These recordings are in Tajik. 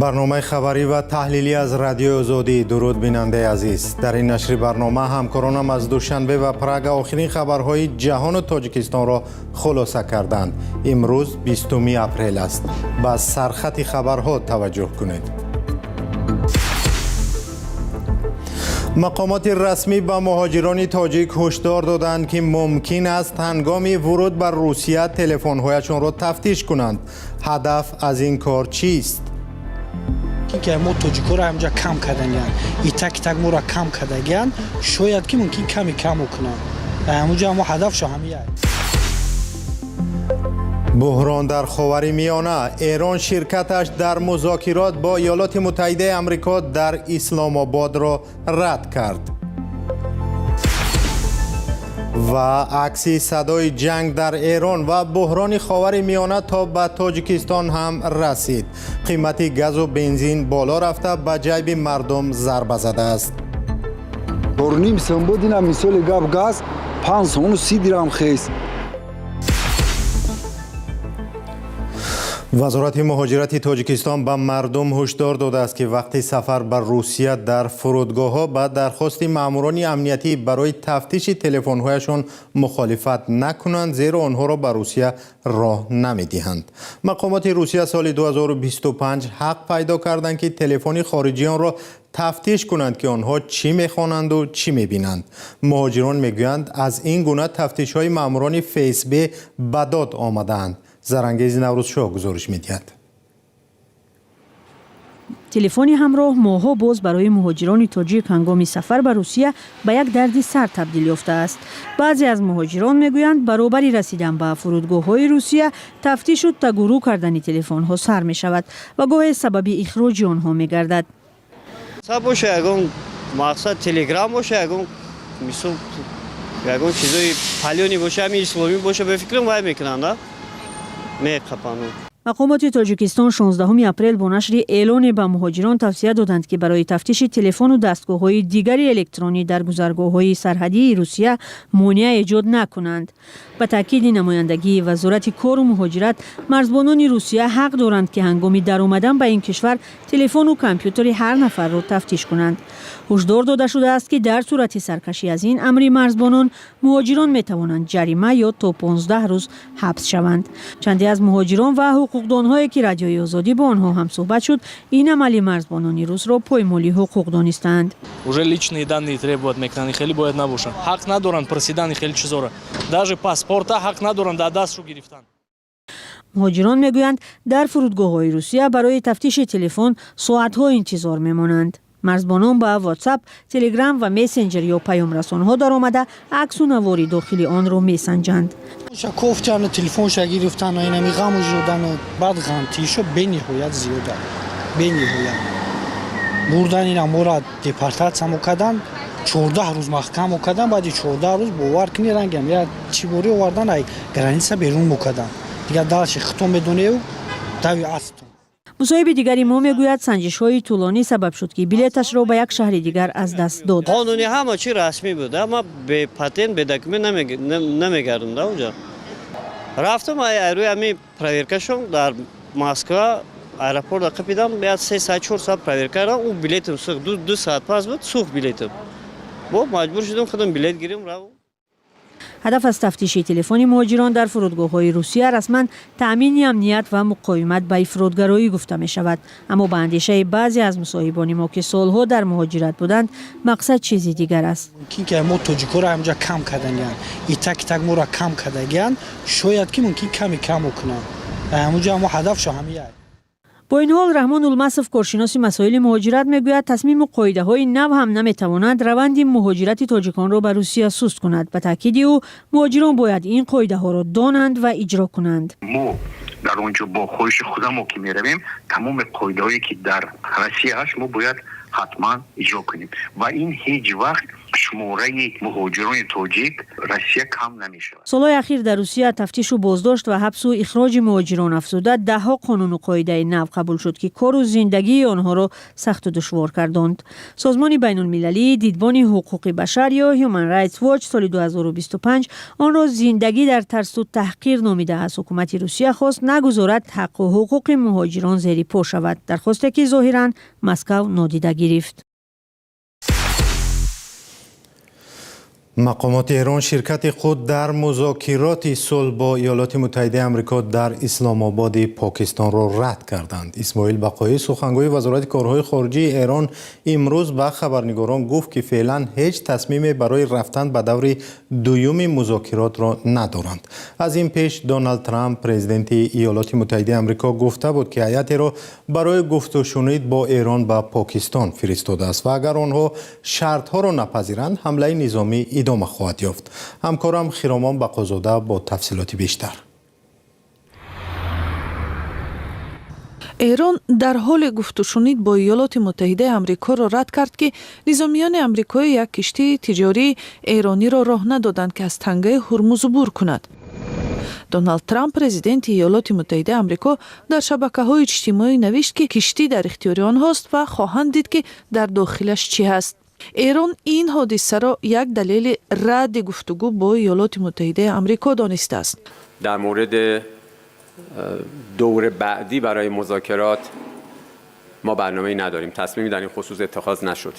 Барномаи хабарӣ ва таҳлилӣ аз Радиои Озодӣ. Дуруд, бинандаи азиз. Дар ин нашри барнома ҳамкоронам аз Душанбе ва Прага охирин хабарҳои ҷаҳону Тоҷикистонро хулоса карданд. Имрӯз 20 апрел аст. Ба сархати хабарҳо таваҷҷӯҳ кунед. Мақомоти расмӣ ба муҳоҷирони тоҷик ҳушдор доданд, ки мумкин аст ҳангоми вуруд ба Русия телефонҳояшонро тафтиш кунанд. Ҳадаф аз ин кор чист? Ки мо тоҷикоро ҳамҷа кам кардагиянд, итак итак моро кам кардагиянд, шояд ки мумкин ками каму кунанд. Ҳамуҷа мо ҳадафшо ҳамия. Буҳрон дар Ховари Миёна. Эрон ширкаташ дар музокирот бо Иёлоти Муттаҳидаи Амрико дар Исломободро рад кард. Ва акси садои ҷанг дар Эрон ва буҳрони Ховари Миёна то ба Тоҷикистон ҳам расид. Қимати газу бензин боло рафта, ба ҷайби мардум зарба задааст. 4,5 сом буд, ина мисоли гап, газ 5 сомону 30 дирам хест. Вазорати муҳоҷирати Тоҷикистон ба мардум ҳушдор додааст, ки вақти сафар ба Русия дар фурудгоҳҳо ба дархости маъмурони амниятӣ барои тафтиши телефонҳояшон мухолифат накунанд, зеро онҳоро ба Русия роҳ намедиҳанд. Мақомоти Русия соли 2025 ҳақ пайдо карданд, ки телефони хориҷиёнро тафтиш кунанд, ки онҳо чӣ мехонанду чӣ мебинанд. Муҳоҷирон мегӯянд, аз ин гуна тафтишҳои маъмурони ФСБ ба дод омадаанд. Зарангези Наврӯзшоҳ гузориш медиҳад. Телефони ҳамроҳ моҳҳо боз барои муҳоҷирони тоҷик ҳангоми сафар ба Русия ба як дарди сар табдил ёфтааст. Баъзе аз муҳоҷирон мегӯянд, баробари расидан ба фурудгоҳҳои Русия тафтишу тагурӯ кардани телефонҳо сар мешавад ва гоҳе сабаби ихроҷи онҳо мегардад. Боша, ягон мақсад Телеграм боша, ягон мисол, ягон чизои палёный боша, ҳами исломӣ боша, ба фикрам, вай мекунанд, меқапанд. Мақомоти Тоҷикистон 16 апрел бо нашри эълоне ба муҳоҷирон тавсия доданд, ки барои тафтиши телефону дастгоҳҳои дигари электронӣ дар гузаргоҳҳои сарҳадии Русия монеа эҷод накунанд. Ба таъкиди намояндагии Вазорати кору муҳоҷират, марзбонони Русия ҳақ доранд, ки ҳангоми даромадан ба ин кишвар телефону компютери ҳар нафарро тафтиш кунанд. Ҳушдор дода шудааст, ки дар сурати саркашӣ аз ин амри марзбонон муҳоҷирон метавонанд ҷарима ё то 15 рӯз ҳабс шаванд. Чанде аз муҳоҷирон ва ҳуқуқдонҳое, ки Радиои Озодӣ бо онҳо ҳамсӯҳбат шуд, ин амали марзбонони русро поймоли ҳуқуқ донистаанд. Уже личные данные требовать мекунанд, хеле бояд набошанд. Ҳақ надоранд пурсидани хеле чизоро, даже паспорта ҳақ надоранд дар дастшо гирифтан. Муҳоҷирон мегӯянд, дар фурудгоҳҳои Русия барои тафтиши телефон соатҳо интизор мемонанд. Марзбонон ба Ватсап, Телеграм ва мессенҷер ё паёмрасонҳо даромада, аксу навори дохили онро месанҷанд. Кофтану телефонша гирифтану инами ғаму жодану баъд ғамтишо бениҳоят зиёда, бениҳоят. Бурдан ина мора депортатсия мекардан, 14 рӯз маҳкам мекардан. Баъди 14 рӯз, бовар кунӣ, рангам я чӣ борӣ овардан, ай граница берун мекардан. Дигар дальше хито медонею дави астон. Мусоҳиби дигари мо мегӯяд, санҷишҳои тӯлонӣ сабаб шуд, ки билеташро ба як шаҳри дигар аз даст дод. Қонуни ҳама чи расмӣ буд. Ма бе патент, бе документ намегардум. Да онҷо рафтам, рӯи ҳами проверкашон дар Москва аэропорт қапидам, як 3 саат, 4 саат проверка кардам, ӯ билетам сӯхт. 2 саат пас буд, сӯхт билетам. Бо маҷбур шудам худам билет гирим, равм. Ҳадаф аз тафтиши телефони муҳоҷирон дар фурудгоҳҳои Русия расман таъмини амният ва муқовимат ба ифротгароӣ гуфта мешавад. Аммо ба андешаи баъзе аз мусоҳибони мо, ки солҳо дар муҳоҷират буданд, мақсад чизи дигар аст. Мумкин ки мо тоҷикоро ҳамҷа кам кардагиянд, итак итак моро кам кардагиянд, шояд ки мумкин ками каму кунанд. Ҳамуҷа мо ҳадафшо ҳамия. Бо ин ҳол, Раҳмон Улмасов, коршиноси масоили муҳоҷират, мегӯяд, тасмиму қоидаҳои нав ҳам наметавонанд раванди муҳоҷирати тоҷиконро ба Русия суст кунад. Ба таъкиди ӯ, муҳоҷирон бояд ин қоидаҳоро донанд ва иҷро кунанд. Мо дар он ҷо бо хоҳиши худамо ки меравем, тамоми қоидаҳое, ки дар Россия ҳаст, мо бояд ҳатман иҷро кунем ва ин ҳеҷ вақт шуморо Шумораи муҳоҷирони тоҷик Россия кам намешавад. Солҳои ахир дар Русия тафтишу боздошт ва ҳабсу ихроҷи муҳоҷирон афзуда, даҳҳо қонуну қоидаи нав қабул шуд, ки кору зиндагии онҳоро сахту душвор кардонд. Созмони байнулмилалии дидбони ҳуқуқи башар ё Human Rights Watch соли 2025 онро зиндагӣ дар тарсу таҳқир номида, аз ҳукумати Русия хост нагузорад ҳаққу ҳуқуқи муҳоҷирон зери по шавад, дархосте ки зоҳиран Москав нодида гирифт. Мақомоти Эрон ширкати худ дар музокироти сулҳ бо Иёлоти Муттаҳидаи Амрико дар Исломободи Покистонро рад карданд. Исмоил Бақоӣ, сухангӯи Вазорати корҳои хориҷии Эрон, имрӯз ба хабарнигорон гуфт, ки феълан ҳеҷ тасмиме барои рафтан ба даври дуюми музокиротро надоранд. Аз ин пеш Доналд Трамп, президенти Иёлоти Муттаҳидаи Амрико, гуфта буд, ки ҳайатеро барои гуфтушунид бо Эрон ба Покистон фиристодааст ва агар онҳо шартҳоро напазиранд, ҳамлаи низомӣ идома хоҳад ёфт. Ҳамкорам Хиромон Бақозода бо тафсилоти бештар. Эрон дар ҳоле гуфтушунид бо Иёлоти Муттаҳидаи Амрикоро рад кард, ки низомиёни амрикоӣ як киштии тиҷории эрониро роҳ надоданд, ки аз тангаи Ҳурмуз убур кунад. Доналд Трамп, президенти Иёлоти Муттаҳидаи Амрико, дар шабакаҳои иҷтимоӣ навишт, ки киштӣ дар ихтиёри онҳост ва хоҳанд дид, ки дар дохилаш чӣ ҳаст. Эрон ин ҳодисаро як далели радди гуфтугӯ бо Иёлоти Муттаҳидаи Амрико донистааст. Дар мавриди دور بعدی برای مذاکرات ما برنامه‌ای نداریم. تصمیمی در این خصوص اتخاذ نشد.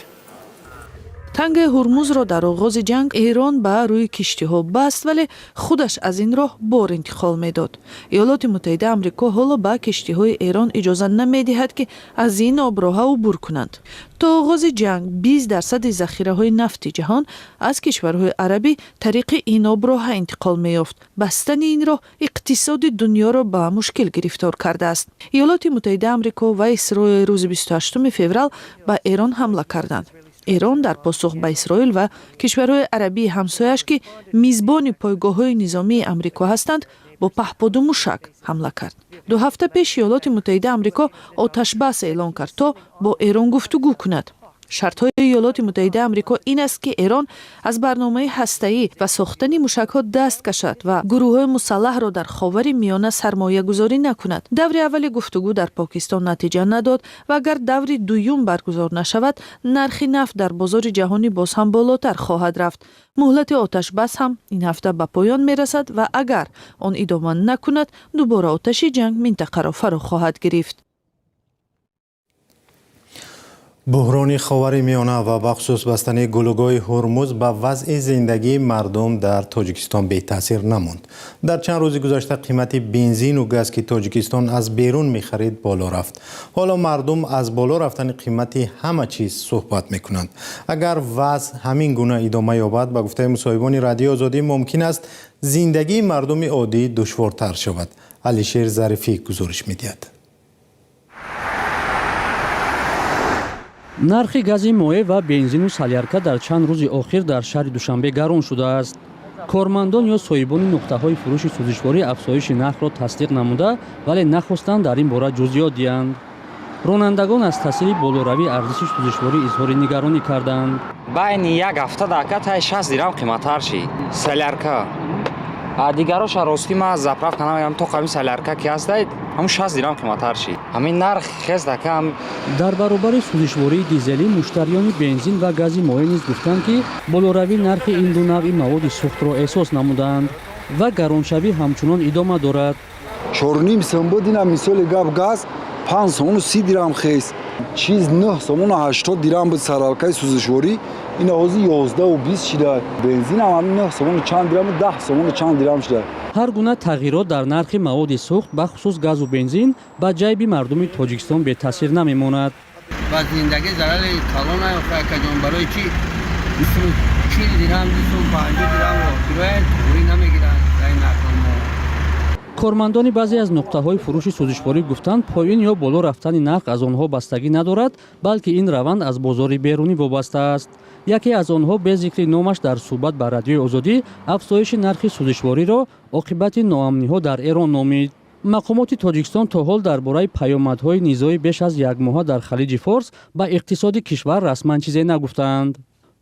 Тангаи Ҳурмузро дар оғози ҷанг Эрон ба рӯи киштиҳо баст, вале худаш аз ин роҳ бор интиқол медод. Иёлоти Муттаҳидаи Амрико ҳоло ба киштиҳои Эрон иҷоза намедиҳад, ки аз ин оброҳа убур кунанд. То оғози ҷанг 20 дарсади захираҳои нафти ҷаҳон аз кишварҳои арабӣ тариқи ин оброҳа интиқол меёфт. Бастани ин роҳ иқтисоди дунёро ба мушкил гирифтор кардааст. Иёлоти Муттаҳидаи Амрико ва Исроил рӯзи 28 феврал ба Эрон ҳамла карданд. Эрон дар посух ба Исроил ва кишварҳои арабии ҳамсояш, ки мизбони пойгоҳҳои низомии Амрико ҳастанд, бо паҳподу мушак ҳамла кард. 2 ҳафта пеш Иёлоти Муттаҳидаи Амрико оташбас эълон кард, то бо Эрон гуфтугӯ кунад. Шартҳои Иёлоти Муттаҳидаи Амрико ин аст, ки Эрон аз барномаи ҳастаӣ ва сохтани мушакҳо даст кашад ва гурӯҳҳои мусаллаҳро дар Ховари Миёна сармоягузорӣ накунад. Даври аввали гуфтугӯ дар Покистон натиҷа надод ва агар даври дуюм баргузор нашавад, нархи нафт дар бозори ҷаҳонӣ боз ҳам болотар хоҳад рафт. Муҳлати оташбас ҳам ин ҳафта ба поён мерасад ва агар он идома накунад, дубора оташи ҷанг минтақаро фаро хоҳад гирифт. Буҳрони Ховари Миёна ва бахусус бастани гулӯгоҳи Ҳурмуз ба вазъи зиндагии мардум дар Тоҷикистон бетаъсир намонд. Дар чанд рӯзи гузашта қимати бензину газ, ки Тоҷикистон аз берун мехарид, боло рафт. Ҳоло мардум аз боло рафтани қимати ҳама чиз суҳбат мекунанд. Агар вазъ ҳамин гуна идома ёбад, ба гуфтаи мусоҳибони Радиои Озодӣ, мумкин аст зиндагии мардуми оддӣ душвортар шавад. Алишер Зарифӣ гузориш медиҳад. Нархи гази моеъ ва бензину солярка дар чанд рӯзи охир дар шаҳри Душанбе гарон шудааст. Кормандон ё соҳибони нуқтаҳои фурӯши сӯзишворӣ афзоиши нархро тасдиқ намуда, вале нахостанд дар ин бора ҷузъиёт диҳанд. Ронандагон аз таъсири болоравии арзиши сӯзишворӣ изҳори нигаронӣ карданд. Байни як ҳафта дака таи 60 дирам қиматтар шид солярка. А дигароша ростӣ ма заправка намегам, то қами солярка ки ҳастай, ҳамун 60 дирам қиматтар шид. Ҳамин нарх хез дака. Дар баробари сӯзишвории дизелӣ муштариёни бензин ва гази моеъ низ гуфтанд, ки болоравии нархи ин ду навъи маводи сӯхтро эҳсос намудаанд ва гароншавӣ ҳамчунон идома дорад. 4,5 сом буд, ина мисоли гап, газ 5 сомону 30 дирам хез. Чиз 9 сомону 80 дирам буд саралкаи сӯзишворӣ, ина ҳозир 11,20 шида. Бензинам ҳамин 9 сомону чанд дирам, 10 сомону чанд дирам шида. Ҳар гуна тағйирот дар нархи маводи сӯхт, бахусус газу бензин, ба ҷайби мардуми Тоҷикистон бетаъсир намемонад. Ба зиндагӣ зарари калон наёфта, акаҷон. Барои чӣ 40 дирам, 2 сом 50 дирам кироя туғрӣ намегиранд дар ин нархҳо. Кормандони баъзе аз нуқтаҳои фурӯши сӯзишворӣ гуфтанд, поин ё боло рафтани нарх аз онҳо бастагӣ надорад, балки ин раванд аз бозори берунӣ вобаста аст. Яке аз онҳо бе зикри номаш дар суҳбат ба Радиои Озодӣ афзоиши нархи сӯзишвориро оқибати ноамниҳо дар Эрон номид. Мақомоти Тоҷикистон то ҳол дар бораи паёмадҳои низои беш аз якмоҳа дар Халиҷи Форс ба иқтисоди кишвар расман чизе нагуфтаанд.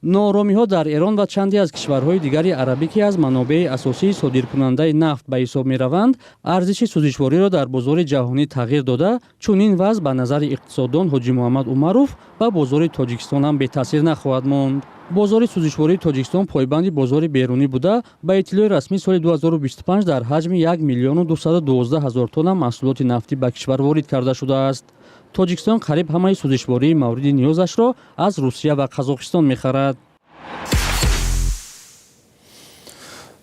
Нооромиҳо дар Эрон ва чанде аз кишварҳои дигари арабӣ, ки аз манобеи асосии содиркунандаи нафт ба ҳисоб мераванд, арзиши сӯзишвориро дар бозори ҷаҳонӣ тағйир дода. Чунин вазъ, ба назари иқтисоддон Ҳоҷи Муҳаммад Умаров, ба бозори Тоҷикистон ҳам бетаъсир нахоҳад монд. Бозори сӯзишвории Тоҷикистон пойбанди бозори берунӣ буда, ба иттилои расмӣ, соли 2025 дар ҳаҷми 1 миллиону 212 ҳазор тонна маҳсулоти нафтӣ ба кишвар ворид карда шудааст. Тоҷикистон қариб ҳамаи сӯзишвории мавриди ниёзашро аз Русия ва Қазоқистон мехарад.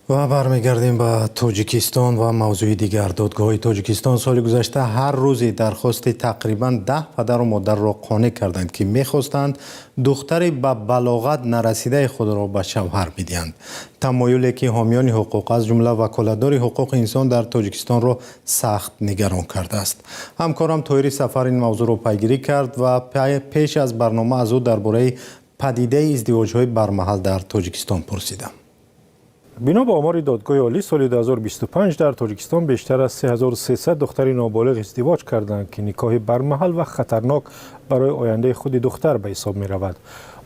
Ва бармегардем ба Тоҷикистон ва мавзӯи дигар. Додгоҳҳои Тоҷикистон соли гузашта ҳар рӯзе дархости тақрибан 10 падару модарро қонеъ карданд, ки мехостанд духтари ба балоғат нарасидаи худро ба шавҳар бидиҳанд. Тамоюле, ки ҳомиёни ҳуқуқ, аз ҷумла ваколатдори ҳуқуқи инсон дар Тоҷикистонро сахт нигарон кардааст. Ҳамкорам Тоҳири Сафар ин мавзӯъро пайгирӣ кард ва пеш аз барнома аз ӯ дар бораи падидаи издивоҷҳои бармаҳал дар Тоҷикистон пурсидам. Бино ба омори Додгоҳи Олӣ, соли 2025 дар Тоҷикистон бештар аз 3300 духтари ноболиғ издивоҷ карданд, ки никоҳи бармаҳал ва хатарнок барои ояндаи худи духтар ба ҳисоб меравад.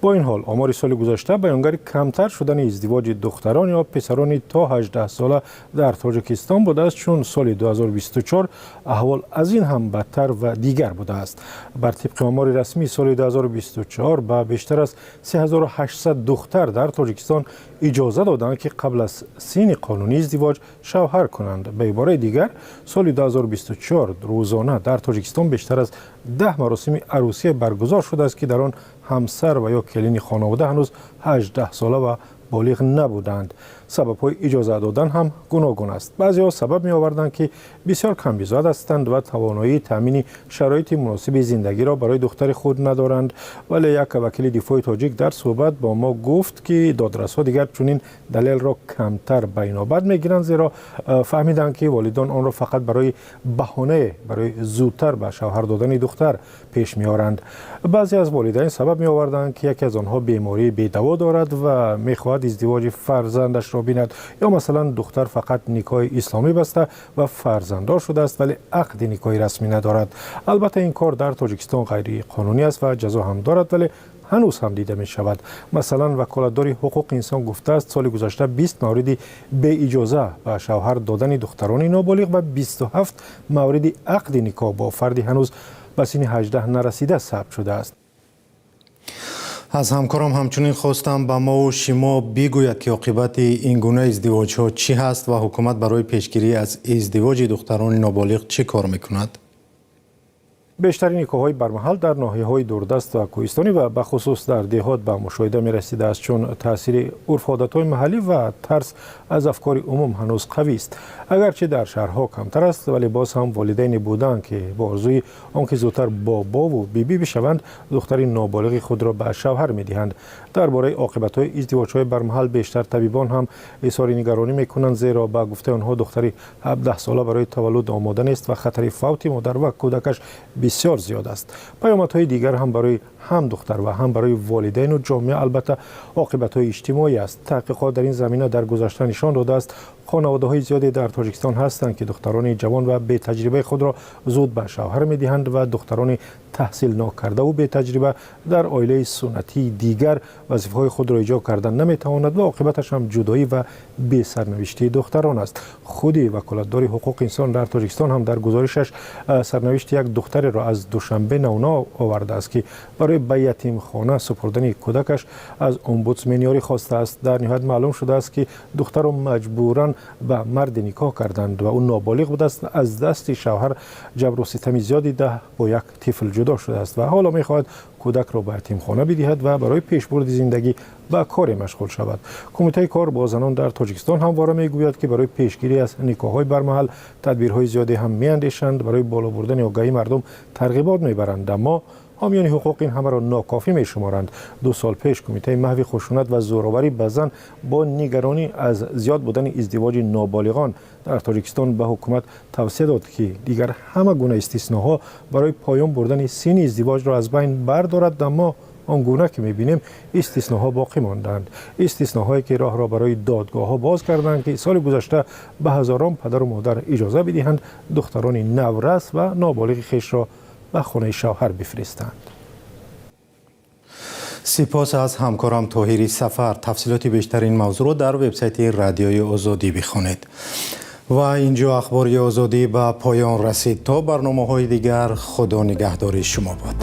Бо ин ҳол, омори соли гузашта баёнгари камтар шудани издивоҷи духтарон ё писарони то 18 сола дар Тоҷикистон будааст, чун соли 2024 аҳвол аз ин ҳам бадтар ва дигар будааст. Бар тибқи омори расмӣ, соли 2024 ба бештар аз 3800 духтар дар Тоҷикистон иҷоза доданд, ки қабл аз синни қонунии издивоҷ шавҳар кунанд. Ба ибораи дигар, соли 2024 рӯзона дар Тоҷикистон бештар аз 10 маросими арӯсия баргузор шудааст, ки дар он ҳамсар ва ё келини хонавода ҳанӯз 18 сола ва болиғ набуданд. Сабабҳои иҷоза додан ҳам гуногун аст. Баъзеҳо сабаб меоварданд, ки бисёр камбизоат ҳастанд ва тавоноии таъмини шароити муносиби зиндагиро барои духтари худ надоранд. Вале як вакили дифои тоҷик дар суҳбат бо мо гуфт, ки додрасҳо дигар чунин далелро камтар ба инобат мегиранд, зеро фаҳмиданд, ки волидон онро фақат барои баҳонае барои зудтар ба шавҳар додани духтар пеш меоранд. Баъзе аз волидайн сабаб меоварданд, ки яке аз онҳо бемории бедаво дорад ва мехоҳад издивоҷи фарзандашро бинад, ё масалан духтар фақат никоҳи исломӣ баста ва фарзанддор шудааст, вале ақди никоҳи расмӣ надорад. Албатта, ин кор дар Тоҷикистон ғайриқонунӣ аст ва ҷазо ҳам дорад, вале ҳанӯз ҳам дида мешавад. Масалан, ваколатдори ҳуқуқи инсон гуфтааст, соли гузашта 20 мавриди беиҷоза ба шавҳар додани духтарони ноболиғ ва 27 мавриди ақди никоҳ бо фарди ҳанӯз ба синни 18 нарасида сабт шудааст. Аз ҳамкорам ҳамчунин хостам, ба мову шумо бигӯяд, ки оқибати ин гуна издивоҷҳо чӣ ҳаст ва ҳукумат барои пешгирӣ аз издивоҷи духтарони ноболиғ чӣ кор мекунад. Бештари никоҳҳои бармаҳал дар ноҳияҳои дурдаст ва кӯҳистонӣ ва бахусус дар деҳот ба мушоҳида мерасидааст, чун таъсири урфу одатҳои маҳаллӣ ва тарс аз афкори умум ҳанӯз қавист. Агарчи дар шаҳрҳо камтар аст, вале боз ҳам волидайне буданд, ки бо орзуи он ки зудтар бобову бибӣ бишаванд, духтари ноболиғи худро ба шавҳар медиҳанд. Дар бораи оқибатҳои издивоҷҳои бармаҳал бештар табибон ҳам изҳори нигаронӣ мекунанд, зеро ба гуфтаи онҳо духтари 17сола барои таваллуд омода нест ва хатари фавти модар ва кӯдакаш бисёр зиёд аст. Паёмадҳои дигар ҳам барои ҳам духтар ва ҳам барои волидайну ҷомеа албатта оқибатҳои иҷтимоӣ аст. Таҳқиқот дар ин замина дар гузашта нишон додааст, хонаводаҳои зиёде дар Тоҷикистон ҳастанд, ки духтарони ҷавон ва бетаҷрибаи худро зуд ба шавҳар медиҳанд ва духтарони таҳсил нокардаву бетаҷриба дар оилаи суннатии дигар вазифаҳои худро иҷро кардан наметавонад ва оқибаташ ҳам ҷудоӣ ва бесарнавиштии духтарон аст. Худи ваколатдори ҳуқуқи инсон дар Тоҷикистон ҳам дар гузоришаш сарнавишти як духтареро аз Душанбе намуна овардааст, ки барои ба ятимхона супурдани кӯдакаш аз омбудсмен ёрӣ хостааст. Дар ниҳоят маълум шудааст, ки духтарро маҷбуран ба марде никоҳ карданд ва ӯ ноболиғ будааст. Аз дасти шавҳар ҷабру ситами зиёд дида, бо як тифл ҷудо шудааст ва ҳоло мехоҳад кӯдакро ба ятимхона бидиҳад ва барои пешбурди зиндагӣ ба коре машғул шавад. Кумитаи кор бо занон дар Тоҷикистон ҳамвора мегӯяд, ки барои пешгирӣ аз никоҳҳои бармаҳал тадбирҳои зиёде ҳам меандешанд, барои боло бурдани огаҳии мардум тарғибот мебаранд, аммо ҳомиёни ҳуқуқ ин ҳамаро нокофӣ мешуморанд. 2 сол пеш Кумитаи маҳви хушунат ва зӯроварӣ ба зан бо нигаронӣ аз зиёд будани издивоҷи ноболиғон дар Тоҷикистон ба ҳукумат тавсия дод, ки дигар ҳама гуна истисноҳо барои поён бурдани синни издивоҷро аз байн бардорад, аммо он гуна ки мебинем, истисноҳо боқӣ монданд. Истисноҳое, ки роҳро барои додгоҳҳо боз карданд, ки соли гузашта ба ҳазорон падару модар иҷоза бидиҳанд духтарони наврас ва ноболиғи хешро ба хонаи шавҳар бифиристанд. Сипос аз ҳамкорам Тоҳири Сафар. Тафсилоти бештари ин мавзӯъро дар вебсайти Радиои Озодӣ бихонед. Ва инҷо Ахбори Озодӣ ба поён расид. То барномаҳои дигар, Худо нигаҳдори шумо бод.